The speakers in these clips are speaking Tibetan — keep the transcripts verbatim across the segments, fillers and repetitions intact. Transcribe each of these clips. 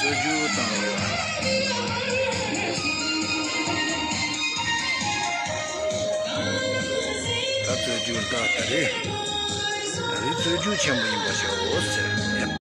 རྒྱུ་བཏང་ཡོད། ད་རྩོད་རྒྱུ་ད་ད་རེད། ད་རེས་རྩོད་རྒྱུ་ཆེན་པོ་ཡིན་པ་བྱའོ་ཟེར།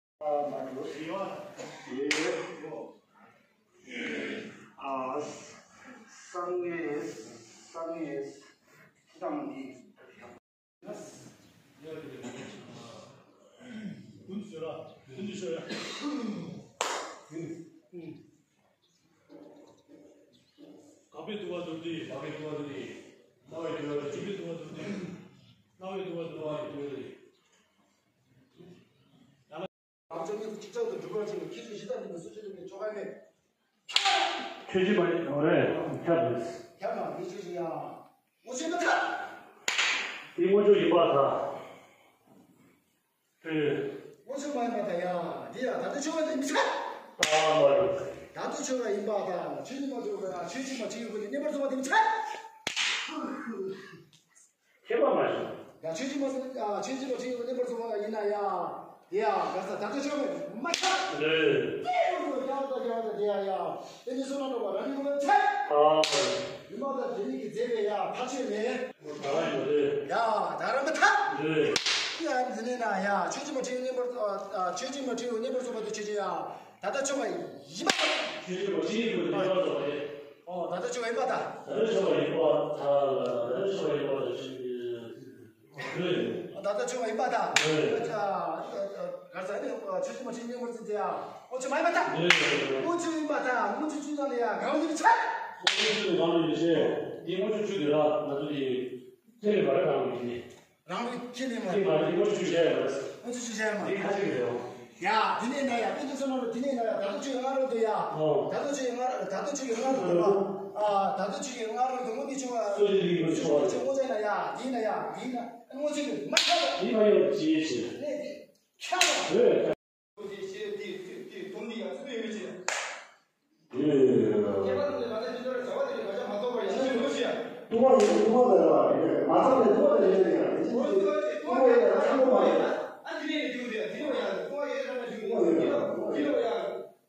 ག་པའི་དུ་བ་དུ་དེ། ག་པའི་དུ་བ་དུ་དེ། རྣ་བའི་དུ་བ་དུ་དེ། རྣ་བའི་དུ་བ་དུ་དེ། རྣ་བའི་དུ་བ་དུ་དེ། རང་བྱུང་གཉིས་སུ་ཅིག་ཅར་དུ་སྒྲུབ་པར་བྱེད་པའི་ཁྱད་ཆོས་བཞི་དང་ལྡན་པའི་སུ་ཞིག་ལ་ཆོ་ག་མེད། ཆོས་ཅན་མ་ཡིན་པ་རེད། ཁྱབ་རེད། ཁྱབ་མ་མི་ཆོས་ཅན་ཡང་། དངོས་ཆོས་མ་ཐག་དེ་དངོས་ཆོས་ཡིན་པར་ཐལ། དངོས་ཆོས་མ་ཡིན་པར་ཐལ་ཡ། འདི་ཡང་ད་ལྟ་ཆོས་པ་དེ་མི་ཚད། ད་མ་རེད། ད་ལྟ་ཆོས་པ་ཡིན་པར་ཐལ། ཆོས་ཉིད་མ་གྲུབ་པ་ཡང་ཆོས་ཅན་མ་ཆོས་ཡོད་པ་དེ་མཉམ་པར་རྫོགས་པ་དེ་མི་ཚད། ཁྱད་པར་མ་བྱུང་། ཡ་ཆོས་ཅན་མ་ཟེར་ཡ་ཆོས་ཅན་མ་ཆོས་ཡོད་པ་མཉམ་པར་རྫོགས་པ་ཡིན་ན་ཡ། དེ་ཡང་ག་ས་ད་ལྟ་ཆོས་པ་མ་ཆགས། ལོས། དེ་ཡང་དེ་ཡང་ཡང་དེ་ནི་བསོད་ནམས་འགྲོ་བ་རང་ཉིད་ངོ་མཚར། ཨ། ཉི་མ་དང་དེ་ཉིད་ཀྱི་མཛད་པའི་ཡང་ཐག་ཆོད་མེད། ད་རང་ཡོད་རེད། ཡ་ད་རང་མི་ཐག། ལོས། དེ་ཡང་འདི་ནས་ན་ཡ་ཆོས་ཅན་མ་ཆོས་མཉམ་པར་ཨ་ཆོས་ཅན་མ་ཆོས་མཉམ་པར་རྫོགས་པ་དེ་ཆོས་ཅན་ཡ་ད་ལྟ་ཆོས་པ་ཡིན་པ། ཆོས་ཅན་མ་ཆོས་ཡིན་པ་ཡིན་པར་རྫོགས་པ་རེད། ཨོ་ད་ལྟ་ཆོས་པ་ཡིན་པ་དང་། ད་ལྟ་ཆོས་པ་ཡིན་པ་དང་ད་ལྟ་ཆོས་པ་ཡིན་པ་དང་ཆོས་ཅན། ད་ལྟ་ཆོས་པ་ཡིན་པ་དང་། ཨ་ག་རེ་ཟེར་ནས་ཆོས་ཅན་མ་ཆོས་མཉམ་པར་རྫོགས་ཡ། དངོས་ཆོས་མ་ཡིན་པ་དང་། དངོས་ཆོས་ཡིན་པ་དང་དངོས་ཆོས་ཅན་ལ་ཡ་གང་ཡིན་ཆ། དངོས་ཆོས་གང་ཡིན་ཆ། འདི་དངོས་ཆོས་ཆོས་དེ་ལ་ང་ཚོ་དེ་ཁས་ལེན་པ་རེད་གང་ཡིན་ནི། རང་རིག་ཁས་ལེན་མ་ཁས་མ་རེད། དངོས་ཆོས་ཆོས་བྱ་ཡ་མ་རེད། དངོས་ཆོས་ཆོས་བྱ་ཡ་མ་རེད། འདི་ཁ་ཅིག་རེད་ཡོང་། ཡ་དེ་ནས་ན་ཡ་དཔེ་ཆ་ཚོ་ནང་ལ་དེ་ནས་ན་ཡ་ད་ལྟ་ཆོས་ཀྱི་སྔ་རོལ་དུ་ཡ། ཨོ། ད་ལྟ་ཆོས་ཀྱི་སྔ་ད་ལྟ་ཆོས་ཀྱི་སྔ་རོལ་དུ་ཡ། ཨ་ད་ལྟ་ཆོས་ཀྱི་སྔ་རོལ་དུ་དངོས་འདི་ཆོས་པ། སོ་སོའི་རིག་པའི་ཆོས་པ་ཆོས་དངོས་ཆ་ན་ཡ་དེ་ན་ཡ་དེ་ན་དངོས་ཆོས་ཀྱི་མ་ཁ་ལ། དེ་མ་ཡོད་ཅེས་ཟེར། ནས་དེ་ཁ་ལ། ཨོ། ཁྱེད་ཀྱིས་དེ་དེ་དེ་དོན་འདི་ཡང་ཚུལ་ཡོད་མི་བྱེད། ཡོད་ཡོད་ཡོད། ཁྱད་པར་དུ་ལས་ང་ཚོའི་འདི་ལྟར་བྱ་བ་དེ་ལས་བར་ཆད་མ་གཏོགས་པར་ཡིད་ཆེས་མི་བྱེད། ལྟུང་བ་ཡིན་ལྟུང་བ་ལས་རག་མ་ཚང་ནས་ལྟུང་བ་ལས་རེད་ཡང་རེད། ལྟུང་བ་ཡོད་ན་ཚང་མ་མ་ཡོད། ཨ་འདི་ནས་ནི་འདུག་དེ་འདི་ལོ་ཡང་ལྟུང་བ་ཡོད་ན་འདུག་འདི་ལོ་ཡང་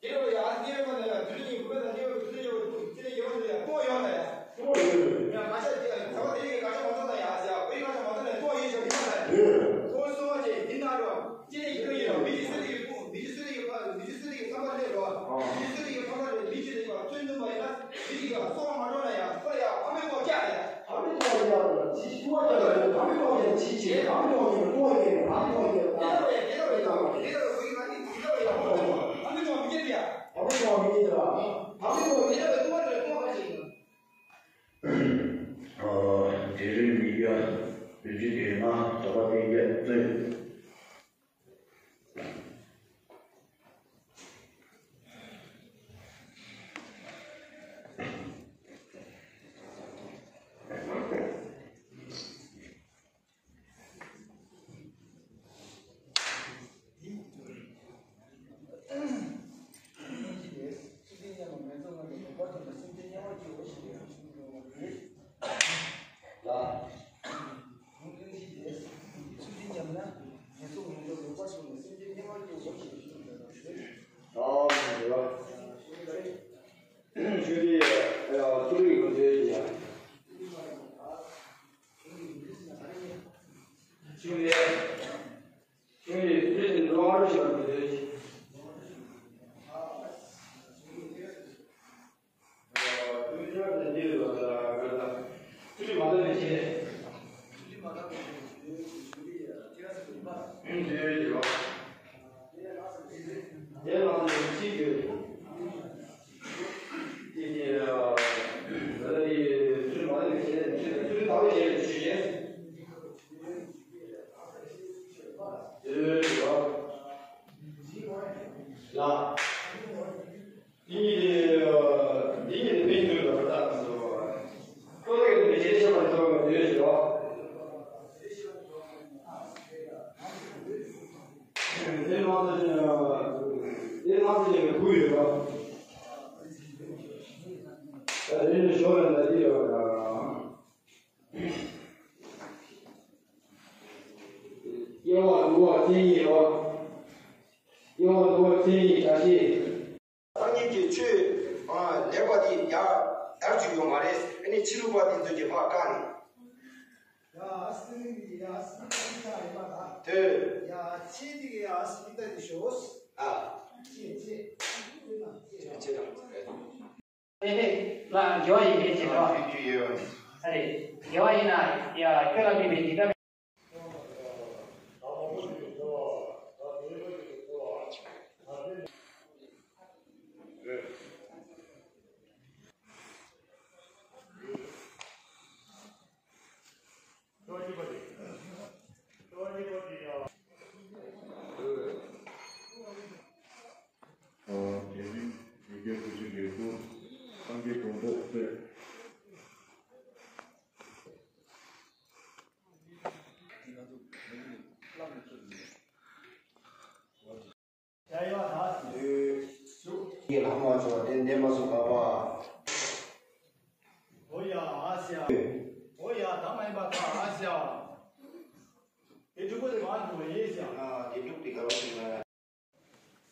དེ་ལོ་ཡང་ཨ་འདི་ལོ་ཡང་དུས་ལ་ཡིན་དགུ་པ་དང་འདི་ལོ་དུས་ལ་ཡོད་དུས་ལ་ཡོད་ལ་ཡང་ལྟུང་བ་ཡོད་ལ་ཡང་། ལྟུང་བ་ཡོད་ཡོད། ཡང་ང་ཆ་དེ་ལ་བྱ་བ་དེ་ལས་ང་ཆ་མ་ཚང་ན་ཡང་ཟེར་ཡང་ཨོ་ཡིན་ང་ཆ་མ་ཚང་ན་ལྟུང་བ་ཡོད་ཞག་ཡིན་མ་ལ་ཡང་། ཡོད། ལྟུང་བ་གསུམ་པ་དེ་འདི་ན་རོ། ཅི་ནས་ཡིན་ཡིན་རོ། མི་གཅིག་བསོད་བདེ་གི་ཕུང་། མི་གཅིག་བསོད་བདེ་གི་ཕུང་། མི་གཅིག་བསོད་བདེ་གི་ཕུང་པ་ལས་རོ། མི་གཅིག་བསོད་བདེ་གི་ཕུང་པ་ལས་མི་གཅིག་ལས་པ་བཙུན་འདུན་པ་ཡིན་ན། མི་གཅིག་ལ་གསོལ་བ་མ་འགྲོ་ན་ཡང་ཁོ་ལ་ཡང་ཕ་མའི་གོ་རྒྱ་ལ་ཡང་། ཕ་མའི་གོ་རྒྱ་ལ་ཕྱི་ཕྱི་བ་རྒྱ་ལ་ཕ་མའི་གོ་རྒྱ་ཕྱི་ཕྱི་ཕ་མའི་གོ་རྒྱ་ཕ་མའི་གོ་རྒྱ་ཕ་མའི་གོ་རྒྱ། དེ་ལྟ་བས་དེ་ལྟ་བས་དེ་ལྟ་བས་ཡང་ཕ་མའི་གོ་མི་སྐྱེ་དེ་ཡང་། ཕ་མའི་གོ་མི་སྐྱེ་དེ་ལ་ཕ་མའི་གོ་དེ་ལྟ་བས་ལྟུང་བ་དེ་ལ་ལྟུང་བ་ག་ཅིག་ཡིན་ན། ཨ་དེ་རིང་ཉིད་ཀྱི་བདུན་ཅུ་དོན་ལྔ་དོགས་པ་བསྟན་རྒྱས་བཙུན། ལ། འདི་ཉིད་དེ། འདི་ཉིད་དེ་མིང་འདོད་པར་བཏགས་སོ། ཁོ་ཐག་གི་མི་བྱེད་ཤེས་པར་ཐོགས་པའི་འདོད་ཞེས་པ། དེ་མ་ཚད་ཅིང་། དེ་མ་ཚད་ཅིང་བུ་ཡོད་པ། ད་དེ་ནི་ཞོ་ལ་ན་འདི་ཡོད་པ། དབྱེ་བ་བསྡུ་བ་མཚན་ཉིད་པ། དབྱེ་བ་བསྡུ་བ་མཚན་ཉིད་བྱ་ཤེས། ཀྱི་ཆོས་ལེགས་པ་དེ་ཡར་དར་བཅུག་ཡོད་མ་རེད། ཨ་ནི་ཕྱི་ལུགས་པ་དེ་ཚོ་གི་ཕར་བཀག་ནས། དེ། ཨ། ཨེ་ཧེ། ལ་འགྱོ་ཡི་ཧེ་ཅེས་དོ། ཨ་རེ། དགེ་བ་ཡིན་ན་ཡ་ཁྱོད་ལ་དམིགས་པའི་འཇིགས་སྐྲག་དེ་རིང་ཡི་གེ་བུ་ཆེན་གྱི་སྐུ་སངས་རྒྱས་དགོན་པ་སྤེལ། ཡི་ལྷག་མ་ཚོ་དེ་འདས་མ་སོང་ག་པ། ཨོ་ཡ་ཨ་ཤ། ཨོ་ཡ་ད་མ་ཡིན་པ་ད་ཨ་ཤ། དེ་འགྲུབ་པོ་དེ་མ་འགྲུབ་པ་ཡིན་ཤ། ཨ་དེ་འགྲུབ་དེ་ག་རོ་ཞིག་ན།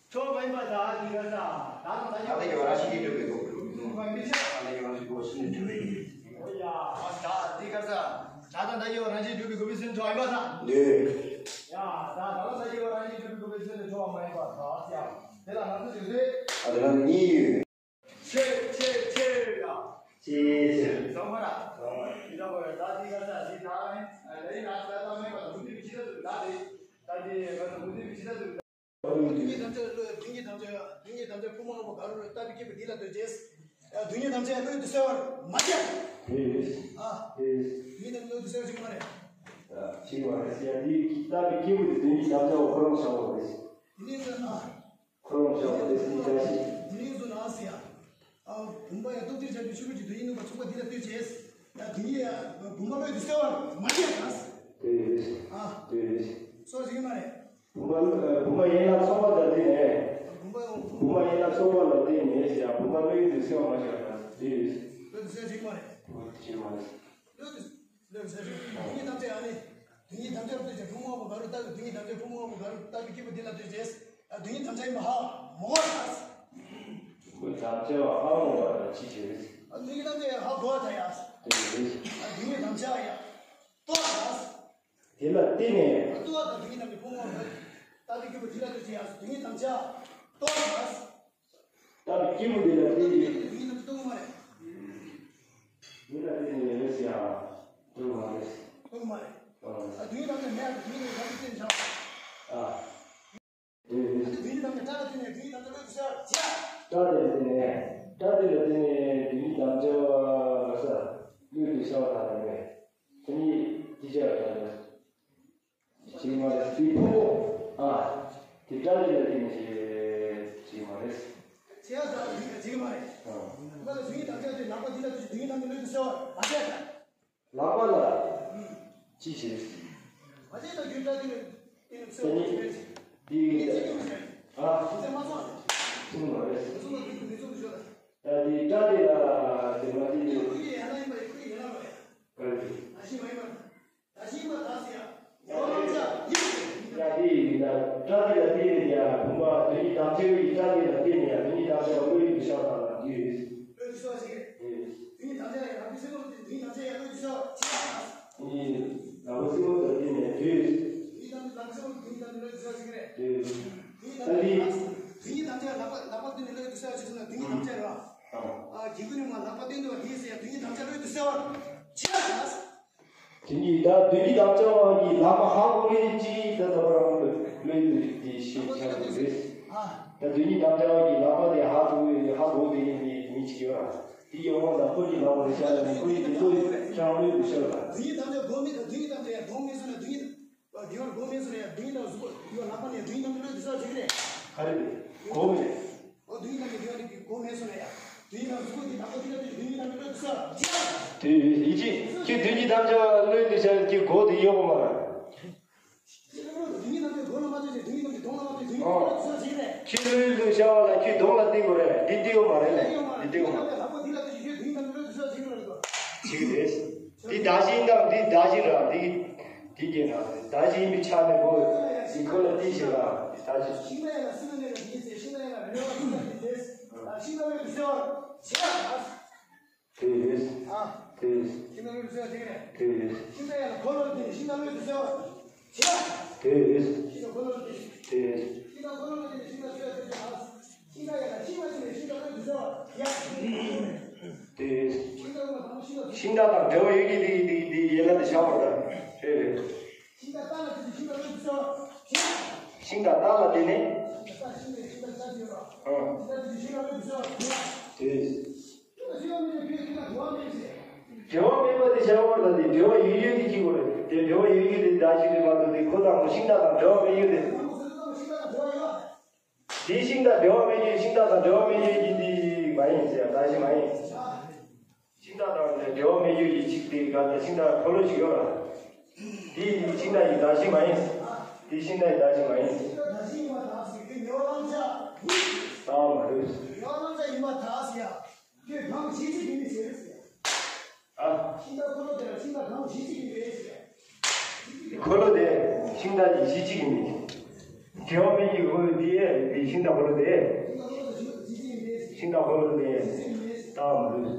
ཁྱོད་མ་ཡིན་པ་ད་ཨ་ནི་ག་ས་ད་དང་ད་ཡ། ད་ལྟ་ཡོད་ར་ཞིག་གིས་འགྲུབ་པའི་གོ། མ་མི་ཤ། ད་ལྟ་ཡོད་ར་ཞིག་གོ་ཤི་ནས་འགྲུབ་པའི། ཨོ་ཡ་ཨ་ད་དེ་ག་ས། ད་ད་ད་ཡོད་རང་བཞིན་གྲུབ་པའི་གོ་བི་སེམས་ཚོགས་ཨིན་པ་ད། འདོད། ཡ་ད་ད་ད་ཡོད་རང་བཞིན་གྲུབ་པའི་གོ་བི་སེམས་ཚོགས་མ་ཡིན་པ་ད་ཡ། དེ་ལ་ང་ཚོ་ཞིག་རེད། ཨ་དེ་ལ་ནི་ཡོད། ཆེ་ཆེ་ཆེ་ཡ། ཆེ་ཆེ། ཚང་མ་ར། ཚང་མ། ཡིན་ད་གོ་ད་དེ་ག་ས་དེ་ད་ཨ་ནི་ད་ཡིན་ན་ད་ད་མེད་པ་ད་མུ་ཏི་བི་ཆི་ད་དུ་ད་དེ་ད་དེ་ང་ཚོ་མུ་ཏི་བི་ཆི་ད་དུ། སྡུག་བསྔལ་ཐམས་ཅད་བློས། སྡུག་བསྔལ་ཐམས་ཅད། སྡུག་བསྔལ་ཐམས་ཅད་ཕུང་པོ་ལྔ་པོ་ག་རུ་ལྟ་བུའི་སྐྱེས་བུ་འདི་ལ་ལྟོས་བྱས། སྡུག་བསྔལ་ཐམས་ཅད་བློས་བསལ་བར་མ་བྱ། དེ་རེད། ཨ། དེ་རེད། སྡུག་བསྔལ་ཐམས་ཅད་བློས་བསལ་བར་བྱེད་ཀྱི་མ་རེད། བྱེད་ཀྱི་མ་རེད་ཟེར་ཡ་འདི་ལྟ་བུའི་སྐྱེས་བུ་དེ་སྡུག་བསྔལ་ཐམས་ཅད་ཁོ་རང་བྱ་བ་རེད། དེ་ནས་ཨ། ཁོ་རང་བྱ་བ་རེད་ཟེར་བྱ་ཞིག་དེ་ནས་བཟོ་ན་ཟེར་ཡ། ཨ། བུམ་པ་ཡང་སྟོབས་ཆེར་བྱ་བའི་ཆུ་བུར་གྱི་སྡུག་བསྔལ་ནུས་པ་མཚུངས་པ་འདི་ལ་ལྟོས་བྱས། ཡ་སྡུག་བསྔལ་ཡ་བུམ་པ་བློས་བསལ་བར་མ་བྱ། དེ་རེད། ཨ། དེ་རེད། སོ་བྱེད་ཀྱི་མ་རེད། བུམ་པ། བུམ་པ་ཡན་ལག་ཚོགས་པ་ལ་བརྟེན་ནས། བུམ་པ་ཡང་། བུམ་པ་ཡན་ལག་ཚོགས་པ་ལ་བརྟེན་ནས་ཡང་བུམ་པ་བློས་བསལ་བར་མ་བྱ། དེ་རེད། བློས་བསལ་བྱེད་ཀྱི་མ་རེད། བློས་བསལ་བྱེད་ཀྱི་མ་རེད། བློས་བསལ། བློས་བསལ་བྱེད། སྡུག་བསྔལ་ཐམས་ཅད་ཨ་ནི། སྡུག་བསྔལ་ཐམས་ཅད་ལ་ལྟོས་བྱས་ཕུང་པོ་ལྔ་པོ་ག་རུ་ལྟ་བུའི། སྡུག་བསྔལ་ཐམས་ཅད་ཕུང་པོ་ལྔ་པོ་ག་རུ་ལྟ་བུའི་སྐྱེས་བུ་འདི་ལ་ལྟོས་བྱས། སྡུག་བསྔལ་ཐམས་ཅད་ཡིན་པ་ཧ་མ་གོ་ལ། སྡུག་བསྔལ་ཐམས་ཅད་ཧ་མ་གོ་བ་ཅི་བྱེད། སྡུག་བསྔལ་ཐམས་ཅད་ཧ་གོ་བ་ད་ཡ། དེ་རེད། སྡུག་བསྔལ་ཐམས་ཅད་ཡ། ལྟོས་དང་། དེ་ལ་བརྟེན་ནས། ལྟོས་དང་། སྡུག་བསྔལ་ཐམས་ཅད་ཕུང་པོ་ལྔ་པོ་ལྟ་བུའི་སྐྱེས་བུ་འདི་ལ་ལྟོས་བྱས། སྡུག་བསྔལ་ཐམས་ཅད་ལྟོས་དང་། ལྟ་བུའི་སྐྱེས་བུ་འདི་ལ་བརྟེན་ནས། སྡུག་བསྔལ་ཐམས་ཅད་ལྟོས་མ་རེད། འདི་ལ་བརྟེན་ནས་ཡོད་ཟེར་ཡ། ལྟོས་མ་རེད། ལྟོས་མ་རེད། ཨ། སྡུག་བསྔལ་ཐམས་ཅད་མེད་པ། སྡུག་བསྔལ་ཐམས་ཅད་བརྟེན་བྱ། ཨ། སྡུག་བསྔལ་ཐམས་ཅད། སྐྲག་ལ་བརྟེན་ནས་སྡུག་བསྔལ་ཐམས་ཅད་བློས་བསལ་བར་བྱ། སྐྲག་དེ་ལ་བརྟེན་ནས། སྐྲག་དེ་ལ་བརྟེན་ནས་སྡུག་བསྔལ་ཐམས་ཅད་ལ་ས་བློས་བསལ་བར་བྱ་བ་དང་། དེ་ནི་དེ་བྱ་བ་དང་། བྱེད་མ་རེད། དེ་ཕུང་པོ། ཨ། དེ་སྐྲག་དེ་ལ་བརྟེན་ནས་བྱེད་མ་རེད། བྱེད་ཡ་ད་བྱེད་ཀྱི་མ་རེད། ཨ། སྡུག་བསྔལ་ཐམས་ཅད་དེ་ལག་པ་འདི་ལ་ལྟོས་བྱས། སྡུག་བསྔལ་ཐམས་ཅད་བློས་བསལ་བར་མ་བྱ། ལག་པ་ལ། ཅི་བྱེད། ཨ་ཅེ་ད་རྒྱུ་སྐྲག་དེ་ལ་བརྟེན་ནས་སེམས་ཅི་བྱེད། དེ་ཡིན་ད། ཨ། སེམས་མ་ཚོགས། སེམས་མ་རེད། སེམས་མ་ཚོགས་ན་དེ་དེ་ཚོགས་སུ་ཤོག་ད། ད་དེ་སྐྲག་དེ་ལ་དེ་མ་དེ་དེ། ཁོ་ཡི་ཡན་ལག་ཡིན་པ་རེད། ཁོ་ཡི་ཡན་ལག་མ་རེད། ག་རེ་རེད། ད་ཤི་མ་ཡིན་པ། ད་ཤི་མ་ད་ཟེར་ཡ། ཡོང་ལམ་ཆ་ཡིན། ཡ་དེ་ཡིན་ད། སྐྲག་དེ་ལ་བརྟེན་ནས་ཡ་བུམ་པ་སྡུག་བསྔལ་ཐམས་ཅད་ཀྱི་སྐྲག་དེ་ལ་བརྟེན་ནས་ཡ་སྡུག་བསྔལ་ཐམས་ཅད་ལ་བློས་བསལ་བ་དང་འདུས། བློས་བསལ་བ་ཞིག་རེད། སྡུག་བསྔལ་ཐམས་ཅད་ཡ་རང་གི་སེམས་ལ་བརྟེན། སྡུག་བསྔལ་ཐམས་ཅད་ཡ་བློས་བསལ་བ་ཞིག་རེད། ཨེ། ལག་པ་སེན་མོ་དང་བརྟེན་ནས་འདུས། སྡུག་བསྔལ་ཐམས་ཅད་ལག་པ་སེན་མོ་དང་བརྟེན་ནས་བློས་བསལ་བ་ཞིག་རེད། འདུས། སྡུག་བསྔལ་ཐམས་ཅད་ལག་པ་སྡུག་བསྔལ་ཐམས་ཅད་ལག་པ་ལག་པ་བརྟེན་ནས་བློས་བསལ་བ་ཞིག་སོང་ན་སྡུག་བསྔལ་ཐམས་ཅད་རེད་བ། ཨ། སྒྱུ་རྩལ་ནི་མ་ལག་པ་བརྟེན་དུ་བ་དེ་ཟེར་ཡ་སྡུག་བསྔལ་ཐམས་ཅད་བློས་བསལ་བ་ཞིག་རེད། དེ་ནི་ད་སྡུག་བསྔལ་ཐམས་ཅད་ཀྱི་ལག་པ་ཧ་གོ་མཁན་ཅིག་ད་ད་བར་བློས་བསྡུ་དེ་ཤེས་བྱ་དགོས་རེད། ད་སྡུག་བསྔལ་ཐམས་ཅད་ཀྱི་ལག་པ་དེ་ཧ་གོ་ཧ་གོ་བསྡད་མཁན་དེ་མི་ཅིག་ཡོད་ར། དེ་ཡོང་བ་ལ་ཁོ་གི་ལག་པ་རེ་བཞག་ནས་ཁོ་ཡི་དེ་ཚོ་ཅང་བློས་བསྡུ་ཤར་བ། སྡུག་བསྔལ་ཐམས་ཅད་གོ་མེད། སྡུག་བསྔལ་ཐམས་ཅད་ཡང་གོ་མེད་སོང་ན་སྡུག་བསྔལ་དགེ་བར་གོ་མེད་སོང་ན་ཡང་སྡུག་བསྔལ་དང་གཟུགས་པོ་ཡོད་ལག་པ་ནས་སྡུག་བསྔལ་ཐམས་ཅད་བློས་བསྡུ་ཤར་བ་ཅིག་རེད། ག་རེ་རེད། གོ་མེད། ཨོ་སྡུག་བསྔལ་ཐམས་ཅད་ཡོད་ནི་གོ་མེད་སོང་ན་ཡང་སྡུག་བསྔལ་དང་གཟུགས་པོ་འདི་དང་པོ་འདི་ལ་སྡུག་བསྔལ་ཐམས་ཅད་བློས་བསྡུ་ཤར་བ་ཅིག་རེད། དེ་ཡིན་གཅིག་ཁྱེད་སྡུག་བསྔལ་ཐམས་ཅད་བློས་བསྡུ་ཤར་གྱི་གོ་དེ་ཡོད་གོ་མ་རེད། སྡུག་བསྔལ་ཐམས་ཅད་གོ་ལ་མ་ལྟོས་ཤིང་སྡུག་བསྔལ་ཐམས་ཅད་གདོང་ལ་མ་ལྟོས་སྡུག་བསྔལ་ཨོ། ཐམས་ཅད་བློས་བསྡུ་ཤར་བ་ཅིག་རེད། ཁྱེད་བློས་བསྡུ་ཤར་བ་ལ་ཁྱེད་གདོང་ལ་བསྟན་དགོས་རེད། འདི་བསྟན་དགོས་མ་རེད་ལ། འདི་བསྟན་དགོས་མ་རེད། ལག་པ་འདི་ལ་ལྟོས་ཤིང་སྡུག་བསྔལ་ཐམས་ཅད་བློས་བསྡུ་ཤར་བ་ཅིག་རེད། ཅིག་རེད། འདི་བདག་བཞིན་དང་འདི་བདག་བཞིན་ར་འདི། འདི་སྐྱེས་ན་བདག་བཞིན་ཡིན་པའི་ཆ་ནས་གོ་འདི་ཁོ་ལ་བསྟན་ཤེས་ར་འདི་བདག་བཞིན། ཤིང་ལ་ཡང་ན་སྲིན་ལ་གནས་ན་འདི་ཡིན་ཟེར། ཤིང་ལ་ཡང་ན་རེ་བ་ཡིན་ན་འདི་ཟེར། ཤིང་རྟ་བློས་བཏུལ་སེལ་བར་བྱེད་ལ། དེ་ཡིས། ཨ། དེ་ཡིས། ཤིང་རྟ་བློས་བཏུལ་སེལ་བ་དེ་ག་རེད། དེ་ཡིས། ཤིང་རྟ་ཡན་ལ་འཁོར་ལོ་བརྒྱད་ནི་ཤིང་རྟ་བློས་བཏུལ་སེལ་བར་བྱེད་ལ། དེ་ཡིས། ཤིང་རྟ་འཁོར་ལོ་བརྒྱད་ནི། དེ་ཡིས། ཤིང་རྟ་འཁོར་ལོ་བརྒྱད་ནི་ཤིང་རྟ་བློས་བཏུལ་སེལ་བ། ཤིང་རྟ་ཡན་ལ་ཤིང་རྟ་བརྒྱད་ནི་ཤིང་རྟ་བློས་བཏུལ་སེལ་བར་བྱེད་ལ། དེ་ཡིས། ཤིང་རྟ་དང་དང་པོ་ཤིང་རྟ། ཤིང་རྟ་དང་འབྲེལ་བ་ཡོད་ཀྱི་དེ་དེ་དེ་ཡན་ལ་དེ་བཞག་པ་དང་། རེད་རེད། ཤིང་རྟ་རྟ་ལ་བརྟེན་ནས་ཤིང་རྟ་བློས་བཏུལ་སེལ་བ། ཤིང་རྟ་རྟ་ལ་བརྟེན་ནས། ཤིང་རྟ་ཤིང་རྟ་ཤིང་རྟ་རྟ་ཡོད་ར། ཨང་། ཤིང་རྟ་བརྟེན་ནས་ཤིང་རྟ་བློས་བཏུལ་སེལ་བ། དེ། འབྲེལ་བ་མེད་པ་དེ་བྱ་བ་དང་དེ་འབྲེལ་བ་ཡོད་ཡོད་དེ་གཅིག་པ་རེད། དེ་འབྲེལ་བ་ཡོད་ཡོད་དེ་བདག་གཞན་གཉིས་མ་གཏོགས་དེ་ཁོ་དང་ཤིང་རྟ་དང་འབྲེལ་བ་མེད་ཡོད་དེ། དེ་ཤིང་རྟ་འབྲེལ་བ་མེད་ཡོད། ཤིང་རྟ་དང་འབྲེལ་བ་མེད་ཡོད་ཀྱི་འདི་མ་ཡིན་ཟེར་ཡ་བདག་གཞན་མ་ཡིན། ཤིང་རྟ་དང་འབྲེལ་བ་མེད་ཡོད་ཀྱི་གཅིག་དེ་ག་ལ་ཤིང་རྟ་འཁོར་ལོ་ཞིག་ཡོད་ར། དེ་ཤིང་རྟ་ཡི་བདག་གཞན་མ་ཡིན། དེ་ཤིང་རྟ་ཡི་བདག་གཞན་མ་ཡིན། ད་མ་རེད། ཁྱོད་གང་གཞི་གཅིག་ཡིན་ཟེར། ཨ། ཤིང་རྟ་འཁོར་ལོ་དེ་ལ་ཤིང་རྟ་གང་གཞི་གཅིག་ཡིན་པས་ཟེར། འཁོར་ལོ་དེ་ཤིང་རྟ་གི་གཞི་གཅིག་ཡིན་པས། འབྲེལ་བ་མེད་ཀྱི་འཁོར་ལོ་དེ་དེ་ཤིང་རྟ་འཁོར་ལོ་དེ། ཤིང་རྟ་འཁོར་ལོ་དེ་ད་མ་རེད།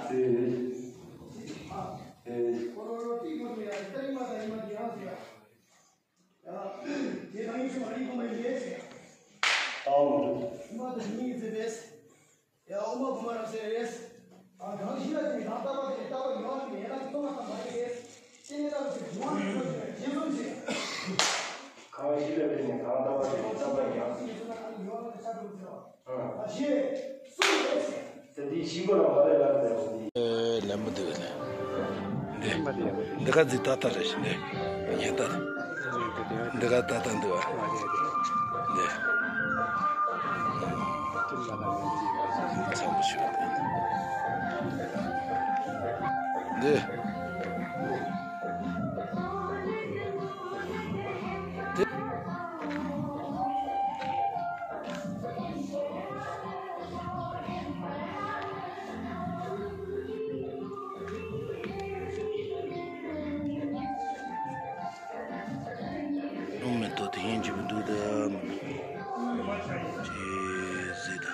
དེ་དེ། ཡ། དེ་རང་ཡིན་ཞུ་མ་རིག་གོ་མ་ཡིན་ལས་ཟེར། ཨ་མ་རེད། དབུ་མ་དང་མིང་ཡིན་ཟེར་བས། ཡ་དབུ་མ་དབུ་མ་རབ་ཟེར་རེད། ཨ་གང་ཞིག་ལ་དེ་གང་ལྟ་བ་དེ་ལྟ་བ་ཡོང་བ་དེ་ཡན་ལག་གི་སྟོང་པ་ཙམ་མ་རེད་དེ། སེམས་ལྟ་བ་དེ་དུང་བ་ནས་འཕྲོ་ཞིག་ལ་རྗེས་སུ་ཞིག་གང་ཞིག་ལ་དེ་ནས་གང་ལྟ་བ་དེ་ལྟ་བ་ཡང་ཞིག་ཡོང་བ་དེ་ཆ་འགྲོ་ཟེར་བ། ཨ་ཞེས་གསུངས་རེད་ཟེར། དེ་དེའི་ཞིག་པ་ལ་མ་རེད་ལ་ཟེར་བ་དེ། ཨེ་ལན་པོ་འདུག་ལ། འདི་འདི་ག་ཟིག་ཏག་ཏག་རེད་ཤི་འདི་ཡིན་ད། འདི་ག་ཏག་ཏག་འདུག་ཨ། འདི་ཚ་པོ་ཞིག་འདི། ཨོ་མེ་ཏོག་དེ་ཡིན་གྱི་མི་འདུག་ད། ཅེས་ཟེར་ད།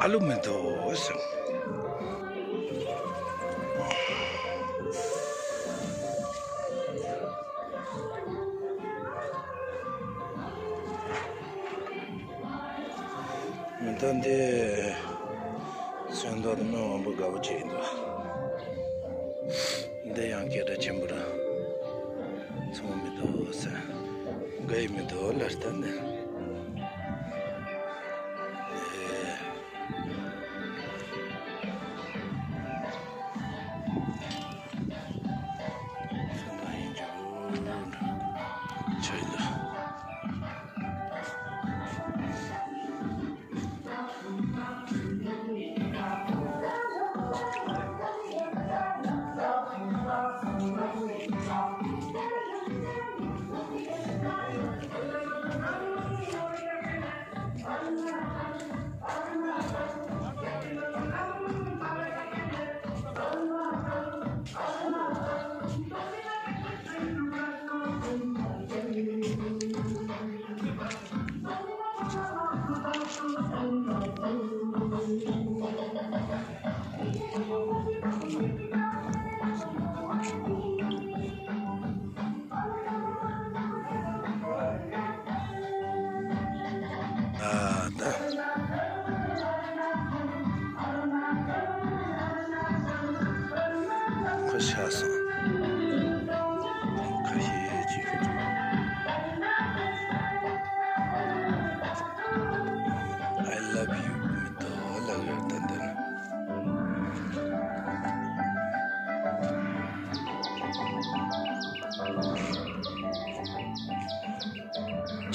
ཨ་ལུ་མི་འདུག་ཟེར། མི་ད་འདི་སོན་མདོག་དེ་མི་མང་པོ་དགའ་པོ་བྱེད་ཀྱི་འདུག་འདི་ཡང་སྐད་གྲགས་ཆེན་པོ་རེད། ཚོང་མི་འདུག་ཟེར། དགའ་ཡི་མི་འདུག་ལར་ད་འདི། ཨེ།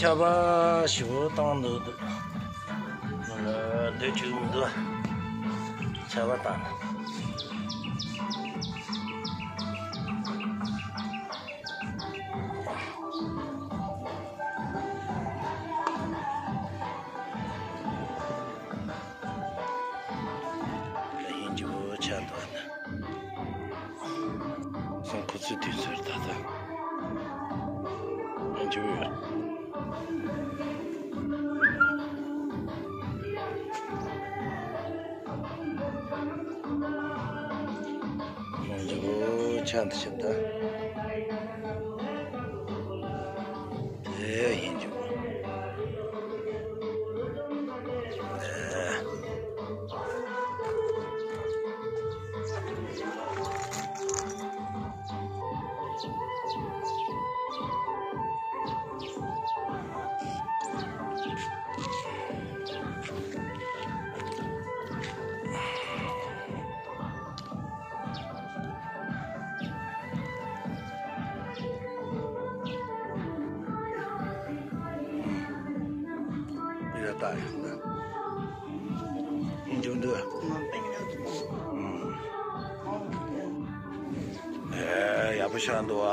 ཆར་པ་ཞེ་པོ་བཏང་འདུག་སྡོད་བཅུག་མི་འདུག་ཆར་པ་བཏང་། ལྷན་རྒྱས་པོ་ཆགས་འདུག་ན། སང་ཁོ་ཚོའི་དུས་ཚོད་ད་ལྟ་ལྷན་རྒྱས་པོ་ཡོད། ལྷན་རྒྱས་པོ་ཆགས་འདུག་ཤག་ད། དེ་ཡིན་རྒྱུ། ཡ་ད་ཡ་ད། འཇུག་འདུག་ཨེ་ཡག་པོ་ཤར་འདུག་ཨ།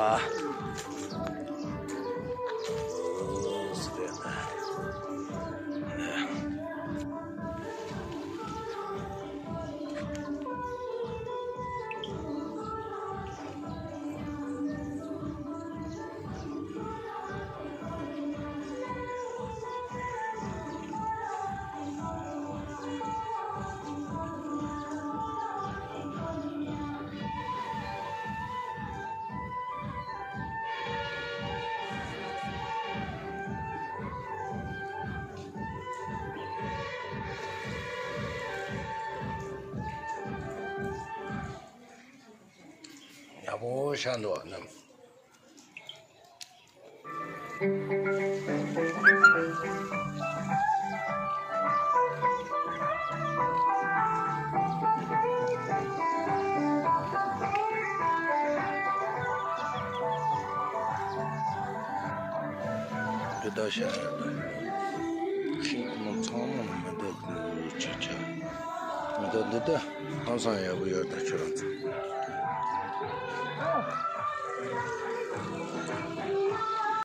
ཡག་པོ་ཤར་འདུག་ཨ་ནམ། དེ་ད་ཤར་ཡོད་ད། ཤིང་ཁོ་མོ་ཚང་མ་མི་འདུག་ཅི་ཆ། མི་འདུག་འདི་ད་ཧང་སང་ཡག་པོ་ཡོད་ད་ཁྱོད་རང་ཚོ།